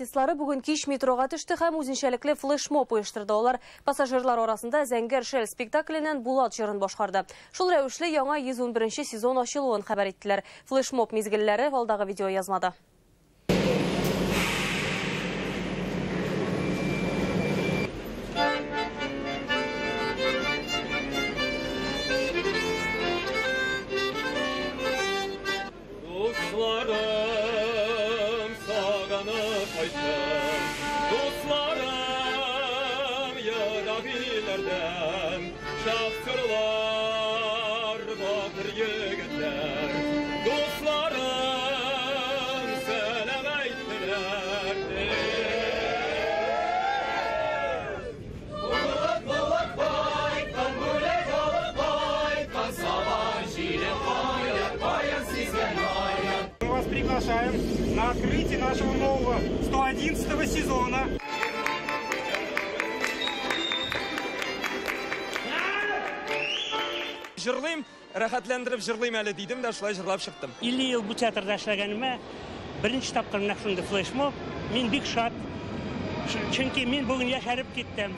Артистлары бүген кич метрога төште һәм үзенчәлекле флешмоб оештырды. Алар пассажирлар арасында «Зәңгәр шәл» спектакленнән «Булат» җырын башкарды. Шул рәвешле яңа 111 сезон ачылуын хәбәр иттеләр. Флешмоб мизгелләре алдагы видеоязмада. Дусларым, сагынып кайттым. Дусларым, ерак илләрдән. Шахтерлар, батыр егетләр. Дусларым, сәлам әйттеләр. Булып, булып кайткан, бүләк алып кайткан, сабан җиле каян, каян сизгән аян. Мы вас приглашаем на открытие нашего нового 111 сезона. Җырлыйм, рәхәтләндереп җырлыйм әле дидем дә, шулай җырлап чыктым. 50 ел бу театрда эшләгәнемә беренче тапкыр менә шундый флешмоб. Мин бик шат. Чөнки мин бүген яшәреп киттем.